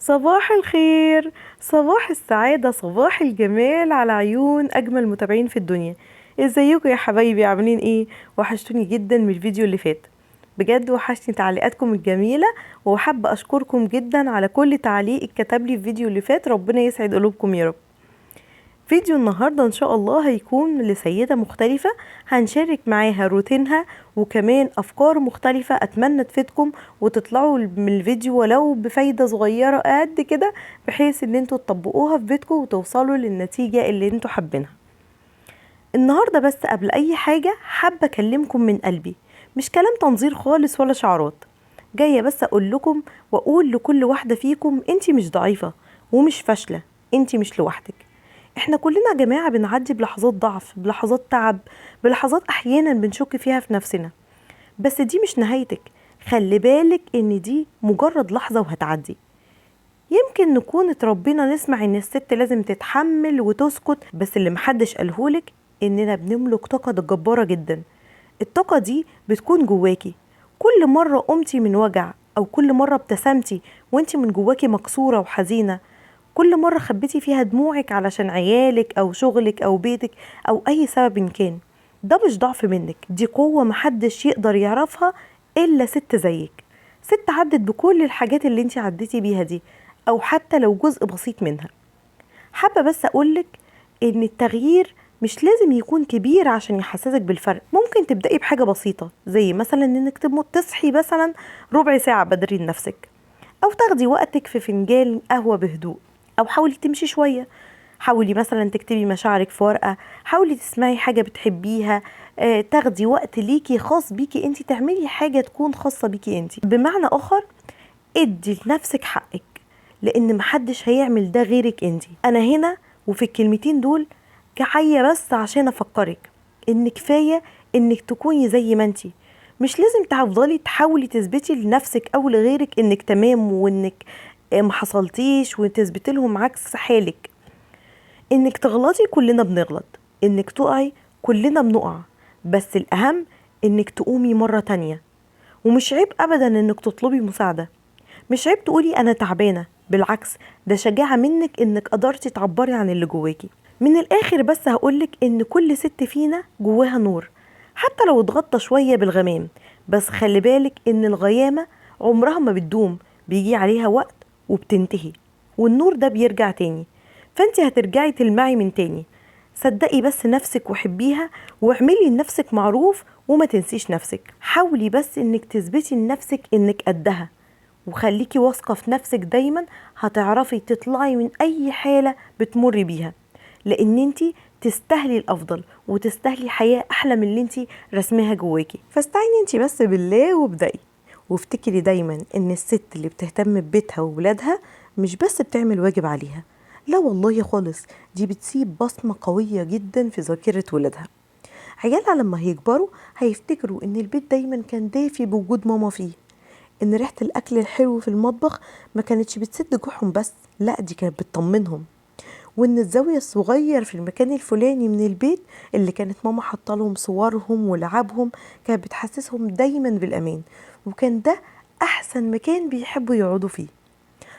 صباح الخير، صباح السعادة، صباح الجمال على عيون أجمل متابعين في الدنيا. ازيكم يا حبايبي؟ عاملين ايه؟ وحشتوني جدا من الفيديو اللي فات، بجد وحشتني تعليقاتكم الجميلة، وحابة أشكركم جدا على كل تعليق اتكتب لي في الفيديو اللي فات. ربنا يسعد قلوبكم يا رب. فيديو النهاردة إن شاء الله هيكون لسيدة مختلفة، هنشارك معاها روتينها وكمان أفكار مختلفة، أتمنى تفيدكم وتطلعوا من الفيديو ولو بفايدة صغيرة قد كده، بحيث إن انتوا تطبقوها في بيتكم وتوصلوا للنتيجة اللي انتوا حابينها. النهاردة بس قبل أي حاجة حابة أكلمكم من قلبي، مش كلام تنظير خالص ولا شعارات، جاية بس أقول لكم وأقول لكل واحدة فيكم انتي مش ضعيفة ومش فاشلة، انتي مش لوحدك. احنا كلنا يا جماعة بنعدي بلحظات ضعف، بلحظات تعب، بلحظات احيانا بنشك فيها في نفسنا، بس دي مش نهايتك. خلي بالك ان دي مجرد لحظة وهتعدي. يمكن نكون اتربينا نسمع ان الست لازم تتحمل وتسكت، بس اللي محدش قالهولك اننا بنملك طاقة جبارة جدا. الطاقة دي بتكون جواكي كل مرة قمتي من وجع، او كل مرة ابتسمتي وانتي من جواكي مكسورة وحزينة، كل مرة خبيتي فيها دموعك علشان عيالك أو شغلك أو بيتك أو أي سبب كان. ده مش ضعف منك، دي قوة محدش يقدر يعرفها إلا ست زيك، ست عدت بكل الحاجات اللي انت عديتي بيها دي، أو حتى لو جزء بسيط منها. حابة بس أقولك إن التغيير مش لازم يكون كبير عشان يحسسك بالفرق. ممكن تبدأي بحاجة بسيطة، زي مثلا إنك تصحي مثلا ربع ساعة بدري لنفسك، أو تاخدي وقتك في فنجان قهوة بهدوء، أو حاولي تمشي شوية، حاولي مثلا تكتبي مشاعرك في ورقة، حاولي تسمعي حاجة بتحبيها، تاخدي وقت ليكي خاص بيكي انتي، تعملي حاجة تكون خاصة بيكي انتي. بمعنى آخر، ادي لنفسك حقك، لأن محدش هيعمل ده غيرك انتي. أنا هنا وفي الكلمتين دول جاية بس عشان أفكرك إن كفاية إنك تكوني زي ما انتي، مش لازم تفضلي تحاولي تثبتي لنفسك أو لغيرك إنك تمام وإنك ما حصلتيش، وتثبتي لهم عكس حالك. انك تغلطي كلنا بنغلط، انك تقعي كلنا بنقع، بس الاهم انك تقومي مرة تانية. ومش عيب ابدا انك تطلبي مساعدة، مش عيب تقولي انا تعبانة، بالعكس ده شجاعة منك انك قدرتي تعبري عن اللي جواكي. من الاخر بس هقولك ان كل ست فينا جواها نور، حتى لو اتغطى شوية بالغمام، بس خلي بالك ان الغيامة عمرها ما بتدوم، بيجي عليها وقت وبتنتهي، والنور ده بيرجع تاني، فانت هترجعي تلمعي من تاني. صدقي بس نفسك وحبيها، واعملي لنفسك معروف وما تنسيش نفسك. حاولي بس انك تثبتي لنفسك انك قدها، وخليكي واثقة في نفسك دايما، هتعرفي تطلعي من اي حالة بتمر بيها، لان انت تستاهلي الافضل وتستاهلي حياة احلى من اللي انت رسمها جواكي. فاستعيني انت بس بالله وابدأي، وافتكري دايما ان الست اللي بتهتم ببيتها وولادها مش بس بتعمل واجب عليها، لا والله خالص، دي بتسيب بصمة قوية جدا في ذاكرة ولادها. عيالها لما هيكبروا هيفتكروا ان البيت دايما كان دافي بوجود ماما فيه، ان ريحة الاكل الحلو في المطبخ ما كانتش بتسد جوعهم بس، لا دي كانت بتطمنهم، وان الزاوية الصغير في المكان الفلاني من البيت اللي كانت ماما حاطه لهم صورهم ولعبهم كانت بتحسسهم دايما بالامان، وكان ده احسن مكان بيحبوا يقعدوا فيه.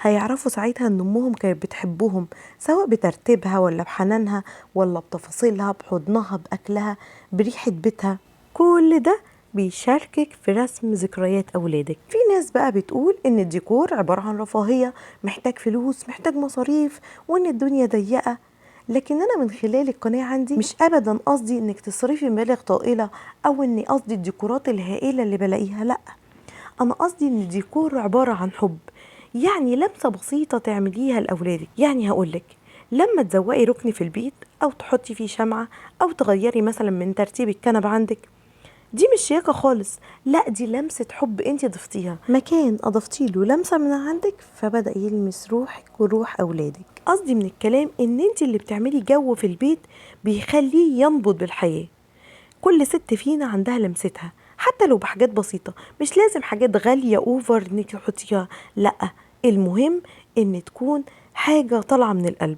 هيعرفوا ساعتها ان امهم كانت بتحبهم، سواء بترتيبها ولا بحنانها ولا بتفاصيلها، بحضنها، باكلها، بريحة بيتها. كل ده بيشاركك في رسم ذكريات أولادك. في ناس بقى بتقول إن الديكور عبارة عن رفاهية، محتاج فلوس، محتاج مصاريف، وإن الدنيا ضيقة، لكن أنا من خلال القناة عندي مش أبدا قصدي إنك تصرفي مبالغ طائلة، أو إني قصدي الديكورات الهائلة اللي بلاقيها، لأ، أنا قصدي إن الديكور عبارة عن حب، يعني لمسة بسيطة تعمليها لأولادك. يعني هقولك لما تزوقي ركن في البيت، أو تحطي فيه شمعة، أو تغيري مثلا من ترتيب الكنب عندك، دي مش شياكة خالص، لا دي لمسة حب انت ضفتيها، مكان اضفتي له لمسة من عندك فبدأ يلمس روحك وروح اولادك. قصدي من الكلام ان انت اللي بتعملي جو في البيت بيخليه ينبض بالحياة. كل ست فينا عندها لمستها، حتى لو بحاجات بسيطة، مش لازم حاجات غالية over انك تحطيها، لا المهم ان تكون حاجة طالعة من القلب.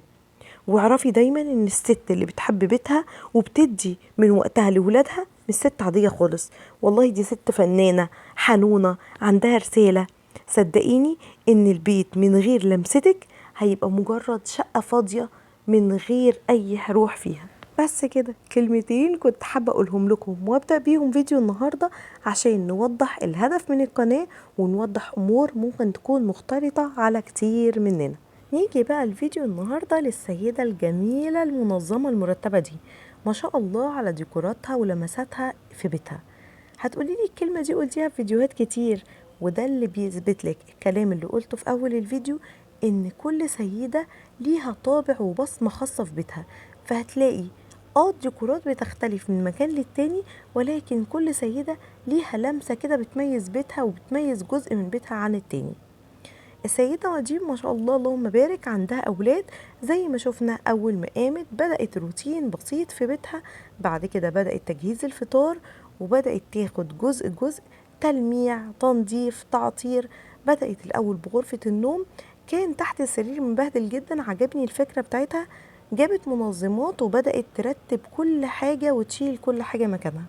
واعرفي دايما ان الست اللي بتحب بيتها وبتدي من وقتها لولادها مش ست عادية خالص، والله دي ست فنانة حنونة عندها رسالة. صدقيني ان البيت من غير لمستك هيبقى مجرد شقة فاضية من غير اي روح فيها. بس كده كلمتين كنت حابة اقولهم لكم وابدأ بيهم فيديو النهاردة عشان نوضح الهدف من القناة ونوضح امور ممكن تكون مختلطة على كتير مننا. نيجي بقى الفيديو النهاردة للسيدة الجميلة المنظمة المرتبة دي، ما شاء الله على ديكوراتها ولمساتها في بيتها. هتقولي لي الكلمة دي قلتيها في فيديوهات كتير، وده اللي بيثبت لك الكلام اللي قلته في اول الفيديو، ان كل سيدة ليها طابع وبصمة خاصة في بيتها. فهتلاقي الديكورات بتختلف من مكان للتاني، ولكن كل سيدة ليها لمسة كده بتميز بيتها وبتميز جزء من بيتها عن التاني. السيدة دي ما شاء الله اللهم بارك عندها أولاد، زي ما شفنا أول ما قامت بدأت روتين بسيط في بيتها، بعد كده بدأت تجهيز الفطار وبدأت تاخد جزء جزء، تلميع، تنظيف، تعطير. بدأت الأول بغرفة النوم، كان تحت السرير مبهدل جدا، عجبني الفكرة بتاعتها، جابت منظمات وبدأت ترتب كل حاجة وتشيل كل حاجة مكانها.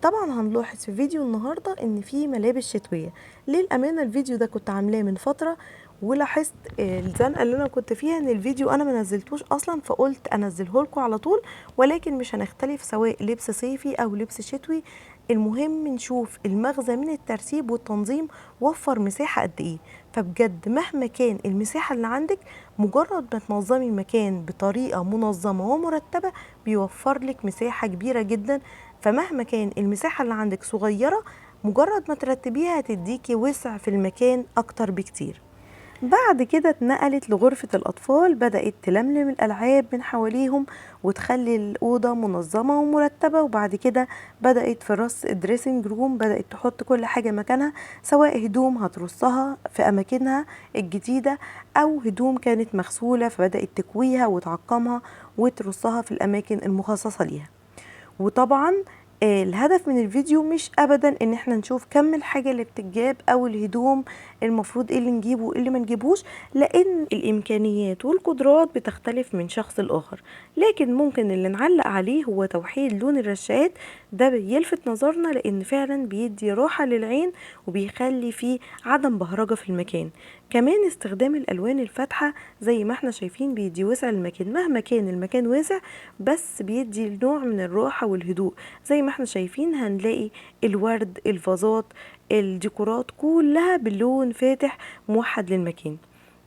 طبعا هنلاحظ في فيديو النهاردة ان في ملابس شتوية. للأمانة الفيديو ده كنت عاملاه من فترة، ولاحظت الزنقة اللي انا كنت فيها ان الفيديو انا ما نزلتوش اصلا، فقلت انزله لكم على طول، ولكن مش هنختلف سواء لبس صيفي او لبس شتوي. المهم نشوف المغزى من الترتيب والتنظيم وفر مساحة قد ايه. فبجد مهما كان المساحة اللي عندك، مجرد ما تنظمي المكان بطريقة منظمة ومرتبة بيوفر لك مساحة كبيرة جدا. فمهما كان المساحة اللي عندك صغيرة، مجرد ما ترتبيها هتديكي وسع في المكان اكتر بكتير. بعد كده اتنقلت لغرفة الأطفال، بدأت تلملم الألعاب من حواليهم وتخلي الأوضة منظمة ومرتبة. وبعد كده بدأت في رص ال dressing room، بدأت تحط كل حاجة مكانها، سواء هدوم هترصها في أماكنها الجديدة أو هدوم كانت مغسولة فبدأت تكويها وتعقمها وترصها في الأماكن المخصصة ليها. وطبعا الهدف من الفيديو مش ابدا ان احنا نشوف كم الحاجة اللي بتتجاب او الهدوم المفروض ايه اللي نجيبه وايه اللي ما نجيبوش، لان الامكانيات والقدرات بتختلف من شخص لاخر. لكن ممكن اللي نعلق عليه هو توحيد لون الرشات، ده بيلفت نظرنا لان فعلا بيدي راحة للعين وبيخلي فيه عدم بهرجة في المكان. كمان استخدام الالوان الفاتحة زي ما احنا شايفين بيدي وسع للمكان، مهما كان المكان واسع بس بيدي نوع من الراحة والهدوء. زي ما احنا شايفين هنلاقي الورد، الفازات، الديكورات كلها باللون فاتح موحد للمكان.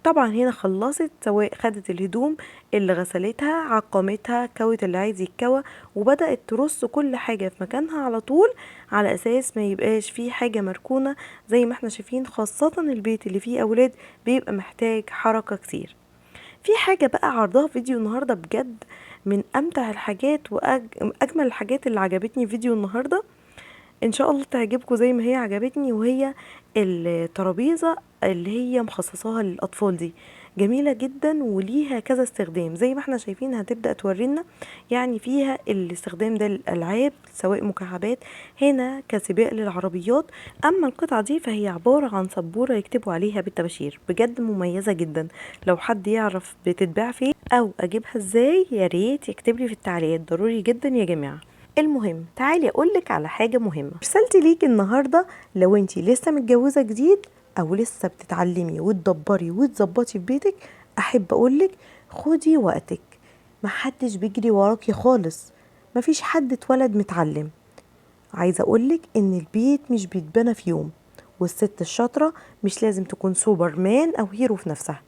طبعا هنا خلصت، سواء خدت الهدوم اللي غسلتها، عقمتها، كوت اللي عايز يتكوى، وبدأت ترص كل حاجة في مكانها على طول على اساس ما يبقاش فيه حاجة مركونة. زي ما احنا شايفين خاصة البيت اللي فيه اولاد بيبقى محتاج حركة كتير. في حاجة بقى عرضها في فيديو النهاردة بجد من امتع الحاجات واجمل الحاجات اللي عجبتني في فيديو النهاردة، ان شاء الله تعجبكم زي ما هي عجبتني، وهي الترابيزة اللي هي مخصصاها للأطفال دي. جميلة جدا وليها كذا استخدام زي ما احنا شايفين. هتبدأ تورينا يعني فيها الاستخدام ده للألعاب سواء مكعبات، هنا كسباق للعربيات. أما القطعة دي فهي عبارة عن سبورة يكتبوا عليها بالطباشير، بجد مميزة جدا. لو حد يعرف بتتباع فين أو أجيبها ازاي يا ريت يكتب لي في التعليقات، ضروري جدا يا جماعة. المهم تعالي اقولك على حاجة مهمة. رسالتي ليك النهاردة، لو انتي لسه متجوزة جديد او لسه بتتعلمي وتدبري وتظبطي في بيتك، احب اقولك خدي وقتك، محدش بيجري وراكي خالص، مفيش حد اتولد متعلم. عايزة اقولك ان البيت مش بيتبنى في يوم، والست الشاطرة مش لازم تكون سوبرمان او hero في نفسها.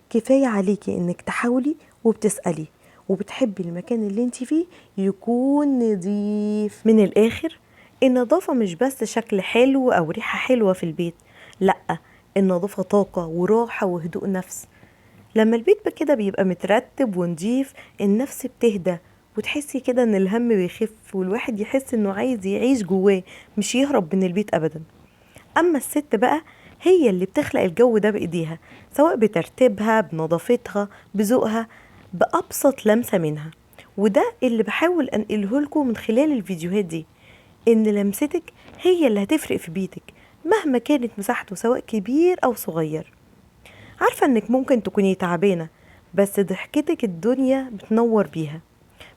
كفاية عليكي انك تحاولي وبتسألي وبتحبي المكان اللي انت فيه يكون نظيف. من الاخر النظافة مش بس شكل حلو او ريحة حلوة في البيت، لا، النظافة طاقة وراحة وهدوء نفس. لما البيت كده بيبقى مترتب ونظيف النفس بتهدى، وتحسي كده ان الهم بيخف، والواحد يحس انه عايز يعيش جواه مش يهرب من البيت ابدا. اما الست بقى هي اللي بتخلق الجو ده بايديها، سواء بترتيبها، بنظافتها، بذوقها، بأبسط لمسة منها. وده اللي بحاول أنقله لكم من خلال الفيديوهات دي، إن لمستك هي اللي هتفرق في بيتك مهما كانت مساحته سواء كبير أو صغير. عارفة إنك ممكن تكوني تعبانة، بس ضحكتك الدنيا بتنور بيها،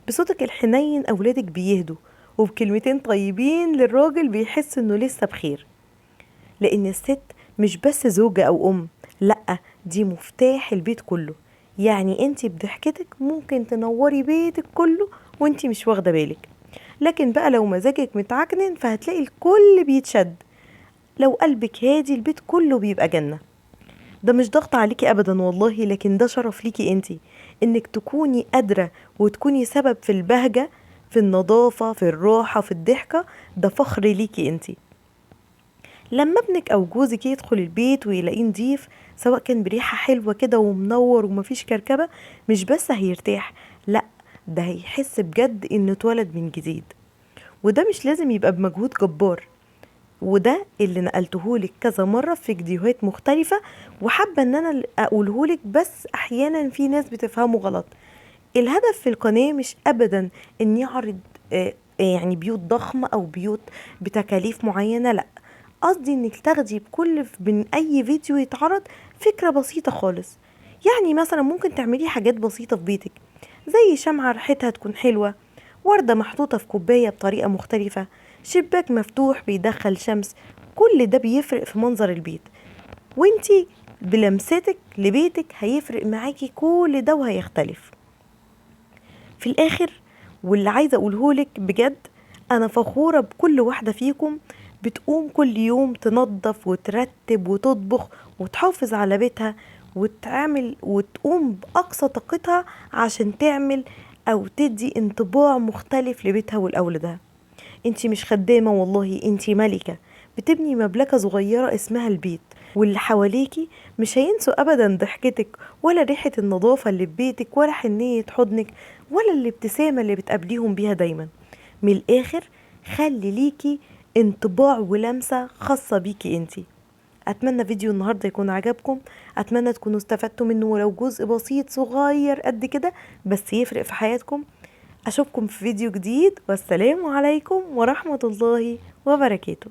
بصوتك الحنين أولادك بيهدوا، وبكلمتين طيبين للراجل بيحس إنه لسه بخير. لأن الست مش بس زوجة أو أم، لأ دي مفتاح البيت كله. يعني انتي بضحكتك ممكن تنوري بيتك كله وانتي مش واخدة بالك. لكن بقى لو مزاجك متعكنن فهتلاقي الكل بيتشد. لو قلبك هادي البيت كله بيبقى جنة. ده مش ضغط عليكي ابدا والله، لكن ده شرف ليكي انتي انك تكوني قادرة وتكوني سبب في البهجة، في النظافة، في الراحة، في الضحكة. ده فخر ليكي انتي. لما ابنك او جوزك يدخل البيت ويلاقيه نضيف، سواء كان بريحة حلوة كده ومنور ومفيش كركبة، مش بس هيرتاح، لا ده هيحس بجد انه اتولد من جديد. وده مش لازم يبقى بمجهود جبار، وده اللي نقلتهولك كذا مرة في فيديوهات مختلفة، وحابة ان انا اقولهولك، بس احيانا في ناس بتفهمه غلط. الهدف في القناة مش ابدا ان يعرض يعني بيوت ضخمة او بيوت بتكاليف معينة، لا قصدي انك تاخدي بكل من اي فيديو يتعرض فكرة بسيطة خالص. يعني مثلا ممكن تعملي حاجات بسيطة في بيتك، زي شمعة ريحتها تكون حلوة، وردة محطوطة في كوباية بطريقة مختلفة، شباك مفتوح بيدخل شمس. كل ده بيفرق في منظر البيت، وانتي بلمستك لبيتك هيفرق معاكي كل ده وهيختلف. في الاخر واللي عايزة اقولهولك بجد، انا فخورة بكل واحدة فيكم بتقوم كل يوم تنظف وترتب وتطبخ وتحافظ على بيتها وتعمل وتقوم بأقصى طاقتها عشان تعمل أو تدي انطباع مختلف لبيتها ولأولادها. انتي مش خدامة والله، انتي ملكة بتبني مملكة صغيرة اسمها البيت، واللي حواليكي مش هينسوا أبدا ضحكتك ولا ريحة النظافة اللي في بيتك ولا حنية حضنك ولا الابتسامة اللي بتقابليهم بيها دايما. من الآخر خلي ليكي انطباع ولمسة خاصة بيكي انتي. اتمنى فيديو النهارده يكون عجبكم، اتمنى تكونوا استفدتوا منه ولو جزء بسيط صغير قد كده بس يفرق في حياتكم. اشوفكم في فيديو جديد، والسلام عليكم ورحمة الله وبركاته.